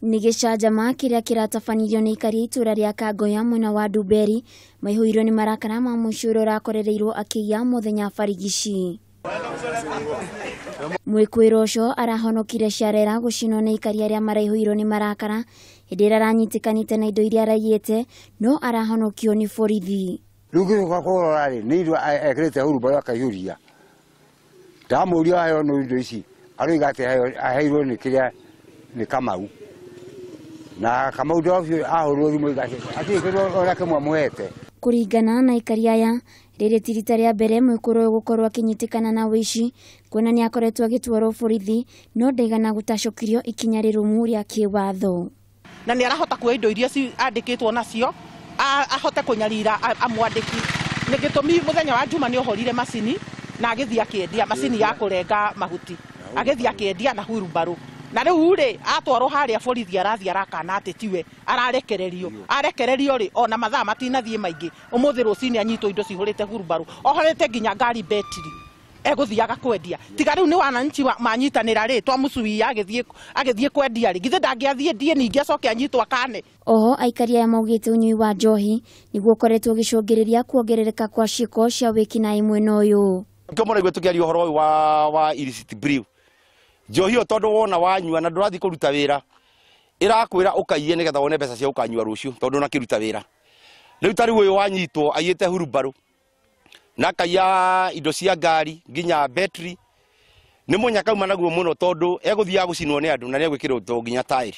Nĩ gĩcanjama kĩrĩa kĩratabanirio nĩ aikari a itũra rĩa Kangoya mwena wa Ndumberi maihũirwo nĩ marakara ma mũici ũrĩa ũrakorereirwo akĩiya mũthenya barigici. Mwĩkũĩrwo ũcio arahonokire Sharera gũcinwo nĩ aikari arĩa maraihũirwo nĩ marakara hĩndĩ ĩrĩa aranyitĩkanĩte na indo iria araiyĩte no arahonokio nĩ borithi. Rĩu ngĩcoka kũrora rĩ, nĩ indo ekĩrĩte hurumbarũ akaihũria. Ndamũria aheo nĩ indo ici, aroiga atĩ aheirwo nĩ kĩrĩa nĩ Kamau. Na Kamau ũcio ahũrwo thimũ atirĩ kĩndũ ona kĩmwe amũhete. Kũringana na aikari aya, rĩrĩ ti rita rĩa mbere mwĩkũĩrwo ũyũ gũkorwo akĩnyitĩkana na ũici kuona nĩ akoretwo agĩtwarwo borithi no ndaigana gũtacũkĩrio ikinya rĩrũmu rĩa kĩwatho. Na nĩ arahota kuoya indo iria andĩkĩtwo nacio ahote kũnyarira amwandĩki. Nĩ gĩtũmi mũthenya wa Juma nĩ ohorire macini na agĩthiĩ akĩendia macini ya kũrenga mahuti, agĩthiĩ akĩendia na hurumbarũ. Na rĩu rĩ atwarwo harĩa borithi arathiĩ arakana atĩ tiwe ararekererio. Arekererio rĩ ona mathaa matinathiĩ maingĩ, ũmũthĩ rũcinĩ anyitwo indo cihũrĩte hurumbarũ, ohorete nginya ngari betiri egũthiaga kwendia. Tiga rĩu nĩ wananchi manyitanĩra rĩ twamũcuia agĩthiĩ kwendia rĩ, githĩ ndangĩathiĩ ndie ningĩ acoke anyitwo akane. Oho aikari aya maugĩte ũnyui wa njohi nĩguo ũkoretwo ũgĩcũngĩrĩria kuongerereka kwa ciĩko cia wĩkinaĩ mwena ũyũ. Nĩkĩo mũraigua tũkĩaria ũhoro ũyũ wa illicit brew. Njohi ĩyo tondũ wona wanyua na ndũrathiĩ kũruta wĩra, ĩrakwĩra ũkaiye nĩgetha wone mbeca cia gũkanyua rũciũ tondũ ndũnakĩruta wĩra. Rĩu ta rĩu ũyũ wanyitwo aiyĩte hurumbarũ na akaiya indo cia ngari nginya betri, nĩ mũnyaka auma naguo mũno tondũ egũthiaga gũcinwo nĩ andũ na nĩegwĩkĩrwo nginya taĩri.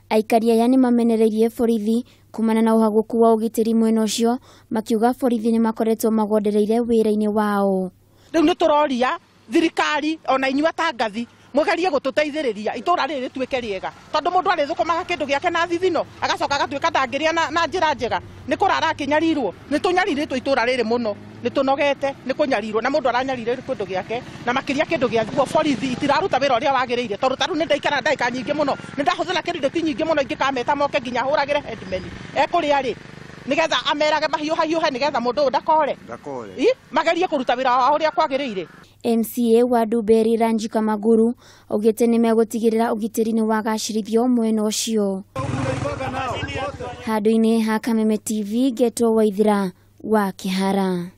Aikari aya nĩ mamenereirie borithi kumana na ũhagũku wa ũgitĩri mwena ũcio, makiuga borithi nĩ makoretwo magondereire wĩra-inĩ wao. Rĩu nĩ tũroria thirikari ona inyuĩ atangathi mũgerie gũtũteithĩrĩria itũra rĩrĩ rĩtuĩke rĩega, tondũ mũndũ arĩthũkũmaga kĩndũ gĩake na thithino agacoka agatuĩka ndangĩrĩa na njĩra njega. Nĩ kũrara akĩnyarirwo, nĩ tũnyarirĩtwo itũra rĩrĩ mũno, nĩ tũnogete nĩ kũnyarirwo, na mũndũ aranyarire kĩndũ gĩake na makĩria kĩndũ gĩa guo. Borithi itiraruta wĩra ũrĩa wagĩrĩire, tondũ ta rĩu nĩ ndaikara ndagĩka nyingĩ mũno, nĩ ndahũthĩra kĩrĩndĩti nyingĩ mũno ingĩkameta moke nginya hũragĩre headman ekũrĩa rĩ nĩgetha amerage mahiũhahiũhe nĩgetha mũndũ ũyũ ndakore. Magerie kũruta wĩra wao ũrĩa kwagĩrĩire. MCA wa Ndumberi Ranji Kamaguru augĩte nĩ megũtigĩrĩra ũgitĩri nĩ wagacĩrithio mwena ũcio. Handũ-inĩ ha Kameme TV, Ngetwo Waithira wa Kĩhara.